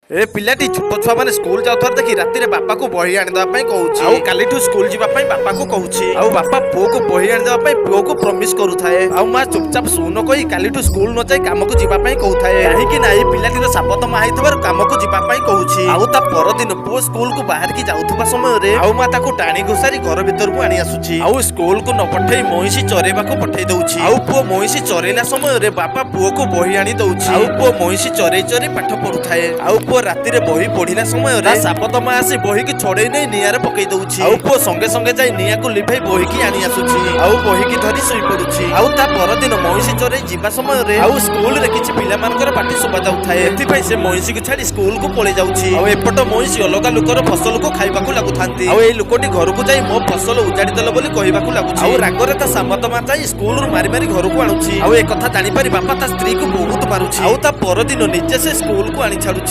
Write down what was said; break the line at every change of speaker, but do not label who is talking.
ଏ ପିଲାଟି ଛୋଟ ଛୁଆ ମାନେ ସ୍କୁଲ ଯାଉଥିବାର ଦେଖି ରାତିରେ ବାପାକୁ ବହି ଆଣିଦେବା ପାଇଁ କହୁଛି। ଆଉ କାଲିଠୁ ସ୍କୁଲ ଯିବା ପାଇଁ ବାପାକୁ କହୁଛି। ଆଉ ବାପା ପୁଅକୁ ବହି ଆଣିଦେବା ପାଇଁ ପୁଅକୁ ପ୍ରମିସ କରୁଥାଏ। ଆଉ ମା ଚୁପଚାପ ଶୂନ କହି କାଲିଠୁ ସ୍କୁଲ ନ ଯାଇ କାମକୁ ଯିବା ପାଇଁ କହୁଥାଏ, କାହିଁକି ନା ଏଇ ପିଲାଟିର ସାବତ ମା ହେଇଥିବାରୁ କାମକୁ ଯିବା ପାଇଁ କହୁଛି। ଆଉ ତା ପରଦିନ ପୁଅ ସ୍କୁଲକୁ ବାହାରିକି ଯାଉଥିବା ସମୟରେ ଆଉ ମା ତାକୁ ଟାଣି ଘୋଷାରି ଘର ଭିତରକୁ ଆଣି ଆସୁଛି। ଆଉ ସ୍କୁଲକୁ ନ ପଠେଇ ମଇଁଷି ଚରେଇବାକୁ ପଠେଇ ଦଉଛି। ଆଉ ପୁଅ ମଇଁଷି ଚରେଇଲା ସମୟରେ ବାପା ପୁଅକୁ ବହି ଆଣି ଦଉଛି। ଆଉ ପୁଅ ମଇଁଷି ଚରେଇ ଚରେଇ ପାଠ ପଢୁଥାଏ। ଆଉ ପୁଅ ରାତିରେ ବହି ପଢିଲା ସମୟରେ ତା ସାବତ ମା ଆସି ବହିକି ଛଡେଇ ନେଇ ନିଆଁରେ ପକେଇ ଦଉଛି। ଆଉ ପୁଅ ସଙ୍ଗେ ସଙ୍ଗେ ଯାଇ ନିଆଁକୁ ଲିଭେଇ ବହିକି ଆଣି ଆସୁଛି। ଆଉ ବହିକି ଧରି ଶୋଇ ପଡୁଛି। ଆଉ ତା ପରଦିନ ମଇଁଷି ଚରେଇ ଯିବା ସମୟରେ ଆଉ ସ୍କୁଲରେ କିଛି ପିଲାମାନଙ୍କର ପାଟି ଶୁଭା ଯାଉଥାଏ। ଏଥିପାଇଁ ସେ ମଇଁଷିକୁ ଛାଡି ସ୍କୁଲକୁ ପଳେଇ ଯାଉଛି। ଆଉ ଏପଟ ମଇଁଷି ଅଲଗା ଲୋକର ଫସଲକୁ ଖାଇବାକୁ ଲାଗୁଥାନ୍ତି। ଆଉ ଏଇ ଲୋକଟି ଘରକୁ ଯାଇ ମୋ ଫସଲ ଉଜାଡି ଦେଲ ବୋଲି କହିବାକୁ ଲାଗୁଛି। ଆଉ ରାଗରେ ତା ସାମତ ମା ଯାଇ ସ୍କୁଲରୁ ମାରି ମାରି ଘରକୁ ଆଣୁଛି। ଆଉ ଏ କଥା ଜାଣିପାରି ବାପା ତା ସ୍ତ୍ରୀକୁ ବହୁତ ମାରୁଛି। ଆଉ ତା ପରଦିନ ନିଜେ ସେ ସ୍କୁଲକୁ ଆଣି ଛାଡୁଛି।